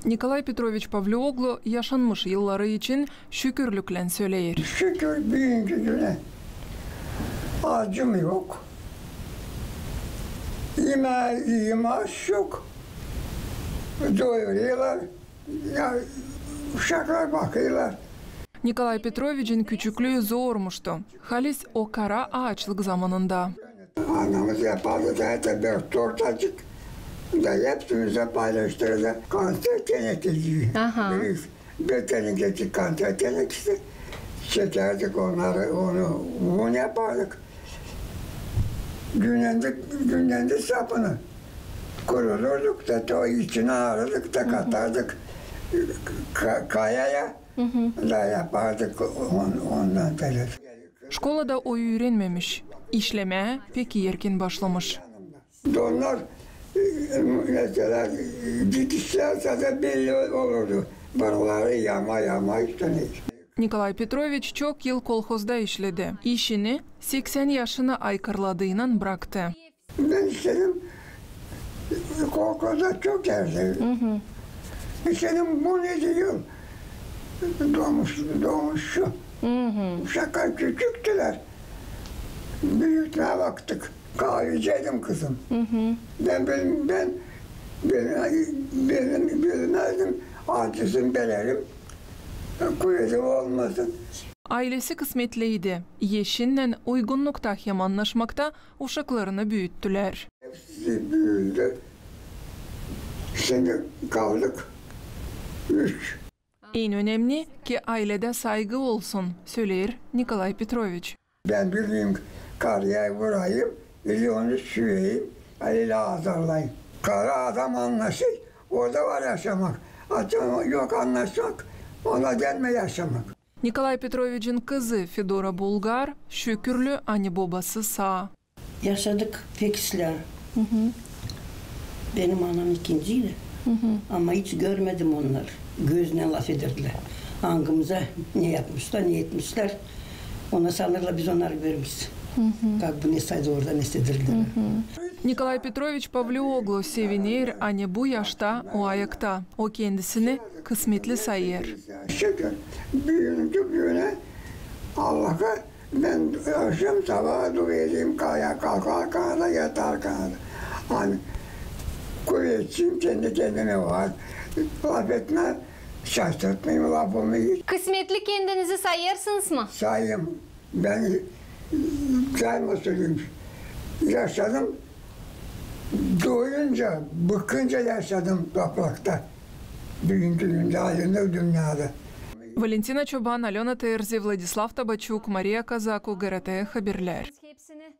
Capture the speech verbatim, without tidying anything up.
Nikolay Petroviç Pavlioglu yaşanmış yılları için şükürlüklän söleer. Şükür büünkü günä. Acım yok. İmää, iim aş yok. Doyuruyorlar. Ya, uşaklar bakıyorlar. Nikolay Petroviçin küçüklüü zormuştu. Halis o kara aaçlık zamanında. Anamız yapardı da, da bir tortacık. Da hepsimize paylaştırırdı. Konserve tenekesi. Aha. Bir, bir tenekesi konserve tenekesi. Çekerdik onları, onu un yapardık. Günendik, günendik sapını. Kurudurduk da, o içinä alırdık da katardık ka-, kayaya da yapardık on-, ondan terek. Şkolada o üürenmemiş, işlemää pek erken başlamış. Donnar, e, mesela, e, dikişlersä dä belli olurdu. Buraları yama, yama işte ne. Nikolay Petroviç çok yıl kolhozda işledi. İşini seksän yaşına aykırladıynan braktı. Bän işledim kolhozda çok yerde. Hı hı. İşledim on yedi yıl. Dolmuş, dolmuşçu. Hı hı. Uşaklar küçüktülär. Büütmää baktık. Kahveciydim kızım. Hı hı. Bän, bän, bän, bän, bän bilmezdim. Acısın belerim. Kuvveti olmasın. Aylesi kısmetliydi. Eşinnän uygunnukta hem annaşmakta uşaklarını büüttülär. Hepsi büüdü. Şindi kaldık üç. En önemni, ki ayledä saygı olsun, söleer Nikolay Petroviç. Bän bileyim, karıyı vurayım, ili onu süüyeyim, ili azarlayım. Karı adam annaşêr, o da var yaşamak. Adam yok annaşmak, ona denmää yaşamak. Nikolay Petroviçin kızı Fedora Bulgar şükürlü, ani bobası saa. Yaşadık pek islää. Hı hı. Benim anam ikinciydi. Hı hı. Ama hiç görmedim onnar. Göznän lafederdilär. Angımıza ne yapmışlar, ne etmişlär. Ona sanêrlar, biz onnarı görmüz. Hı hı. Как бы ne saydı orada, ne sederlär. Hı hı. Nikolay Petroviç Pavlioglu seviner, ani bu yaşta o ayakta. O kendisini kısmetli sayêr. Şükür, büünkü günä Allaha. Bän akşam sabaa dua edeyim, kaya kalkarkana da, yatarkana da. Ani kuvetçiyim, kendi kendimä var. Lafetmää, şaşırtmayım lafımı hiç. Kısmetli kendinizi sayêrsınız mı? Sayêrım. Bän daima söleerim. Yaşadım. Doyunca, bıkınca yaşadım toprakta. Büünkü gündä, aydınlık dünnedä. Valentina Çoban, Alöna Terzi, Vladislav Tabaçuk, Mariya Kazaku, GRT Haberlär. Hepsini